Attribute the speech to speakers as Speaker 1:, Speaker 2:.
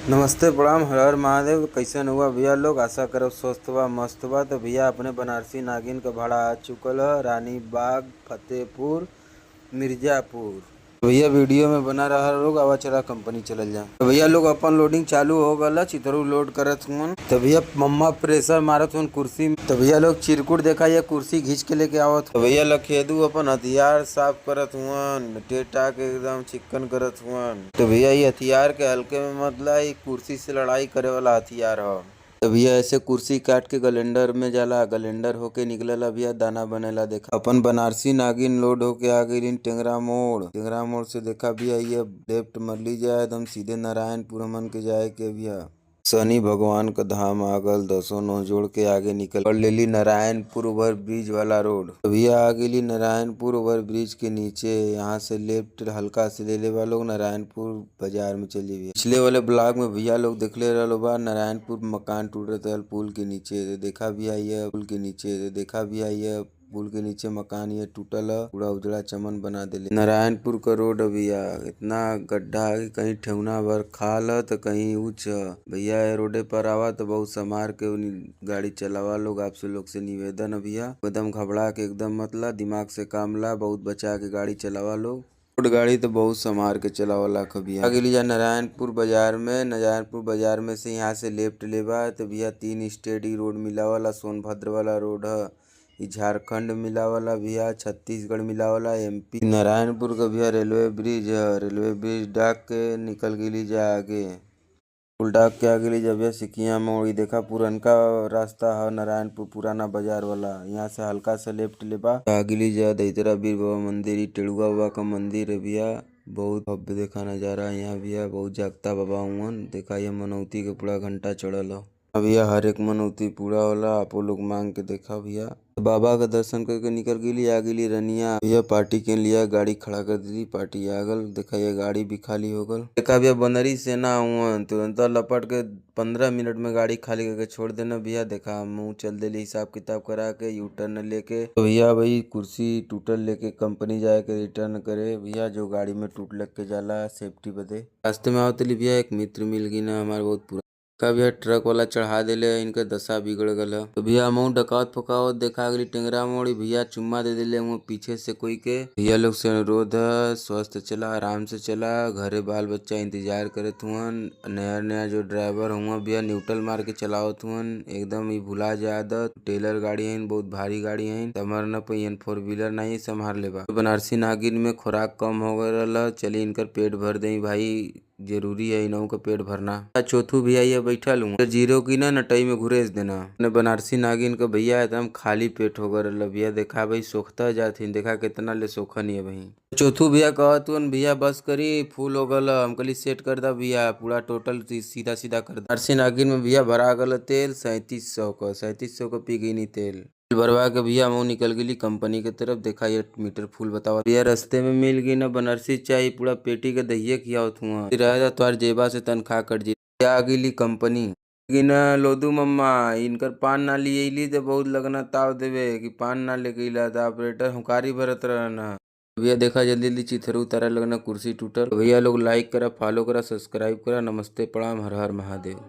Speaker 1: नमस्ते प्रणाम हर हर महादेव। कैसन हुआ भैया लोग? आशा करब स्वस्थ बा मस्त बा। तो भैया अपने बनारसी नागिन का भाड़ा आ चुकल है रानी बाग फतेहपुर मिर्जापुर। भैया वीडियो में बना रहा लोग आवा चला कंपनी चलल जा। तो भैया लोग अपन लोडिंग चालू हो गल, चितरू लोड करत हुवन। तो भैया मम्मा प्रेशर मारत हुवन कुर्सी में। तो भैया लोग चिरकुट देखा ये कुर्सी घींच के लेके आवत। तो भैया लखेदू अपन हथियार साफ करत हुवन, टेटा के एकदम चिकन करत हुवन। तो भैया ये हथियार के हल्के में मतलब ई कुर्सी से लड़ाई करे वाला हथियार ह। तो भैया ऐसे कुर्सी काट के गलेंडर में जाला, गलेंडर होके निकलेला भैया दाना बनेला। देखा अपन बनारसी नागिन लोड होके आ गइलीन टेंगरा मोड़। टेंगरा मोड़ से देखा भैया ये लेफ्ट मरली जाए एकदम सीधे नारायणपुर हमन के जाए के भैया। शनि भगवान का धाम आ गल, दसों नौ जोड़ के आगे निकल कर लेली नारायणपुर ओवर ब्रिज वाला रोड। तो भैया आ गेली नारायणपुर ओवर ब्रिज के नीचे। यहाँ से लेफ्ट हल्का से ले लेवा लोग नारायणपुर बाजार में चली गई। पिछले वाले ब्लॉग में भैया लोग देखले रहलो बा नारायणपुर मकान टूटत रहल पुल के नीचे। देखा भैया ये पुल के नीचे, देखा भैया ये पुल के नीचे मकान ये टूटल ह, पूरा उजड़ा चमन बना देले। नारायणपुर का रोड है भैया, इतना गड्ढा है कि कहीं ठेहुना भर खाल ह तो कहीं ऊंच ह। भैया ये रोडे पर आवा तो बहुत संभार के गाड़ी चलावा लोग। आपसे लोग से निवेदन है भैया, एकदम घबरा के एकदम मतलब दिमाग से काम ला, बहुत बचा के गाड़ी चलावा लोग। रोड गाड़ी तो बहुत संभार के चलावला भैया। आ गेली जा नारायणपुर बाजार में। नारायणपुर बाजार में से यहाँ से लेफ्ट लेबा तो भैया 3 स्टेट ई रोड मिलावला, सोनभद्र वाला रोड है। ई झारखंड मिलावला भैया, छत्तीसगढ़ मिलावला, एमपी। नारायणपुर का भैया रेलवे ब्रिज है। रेलवे ब्रिज डाक के निकल गेली जा आगे, पुल डाक के आ गेली जा भैया सिकिया मोड़। ई देखा पुरनका रास्ता है नारायणपुर पुराना बाजार वाला। यहाँ से हल्का से लेफ्ट लेबा आ गेली जा दैतरा बीर बाबा मंदिर। ई टेड़ुआ बाबा का मंदिर है भैया, बहुत भव्य देखा नजारा है यहाँ भैया, बहुत जागता बाबा हुवन। देखा ये मनौती के पूरा घंटा चढ़ल है भैया, हर एक मनौती पूरा होला, आप लोग मांग के देखा भैया। बाबा का दर्शन करके निकल गेली, आ गेली रनिया भैया पार्टी के लिया गाड़ी खड़ा कर दी, पार्टी आ गल। देखा ये गाड़ी भी खाली हो गल। देखा भैया बनरी सेना हुवन, तुरंत लपट के 15 मिनट में गाड़ी खाली करके छोड़ देना भैया। देखा मुँह चल देली हिसाब किताब करा के यू टर्न लेके। तो भैया भाई कुर्सी टूटल लेके कंपनी जाए के रिटर्न करे भैया, जो गाड़ी में टूट लग के जाला सेफ्टी बदे। रास्ते में आवत भैया एक मित्र मिल गई ना हमारे बहुत पुराना। का भैया ट्रक वाला चढ़ा देले, इनका दशा बिगड़ गल। तो भैया हमहू डकावत फकावत देखा गली टेंगरा मोड़ी, भैया चुम्मा दे देले हुआ पीछे से कोई के। भैया लोग से अनुरोध है स्वस्थ चला, आराम से चला, घरे बाल बच्चा इंतजार करत हुवन। नया नया जो ड्राइवर हुआ भैया न्यूट्रल मार के चलावत हुवन, एकदम ही भुला जाए आदत। टेलर गाड़ी है, बहुत भारी गाड़ी है, संभार न पाइन, 4 व्हीलर नहीं संभार लेबा। बनारसी नागिन में खुराक कम हो गल, चली इनकर पेट भर दे भाई, जरूरी है इनहू का पेट भरना। चौथू भैया ये बैठल हूँ तो जीरो की ना नटई में घुरेस देना। बनारसी नागिन का भैया एकदम खाली पेट हो गल भैया। देखा भाई सोखता जाथिन, देखा कितना ले सोखन है भाई। चौथू भैया कहत हुन भैया बस करी फूल हो गल, हम कहली सेट कर दा भैया पूरा टोटल सीधा सीधा कर दा। बनारसी नागिन में भैया भरा गल तेल 3700 का, 3700 का पी गई नी तेल भरवा के भैया हम निकल गेली कंपनी के तरफ। देखा ये मीटर फूल बतावा भैया रास्ते में मिल गई ना बनारसी चाय, पूरा पेटी के दहिए खियावत हुआ रह तुम्हार जेबा से तनख्वाह कट जी। आ गेली कंपनी ना लोदू मम्मा इनकर पान ना लिए तो बहुत लगना ताव देवे कि पान ना लेके अला तो ऑपरेटर हुकारी भरत रहना। भैया देखा जल्दी जल्दी चिथरू उतारा लगना कुर्सी टूटल। भैया लोग लाइक करा, फॉलो करा, सब्सक्राइब करा। नमस्ते, प्रणाम, हर हर महादेव।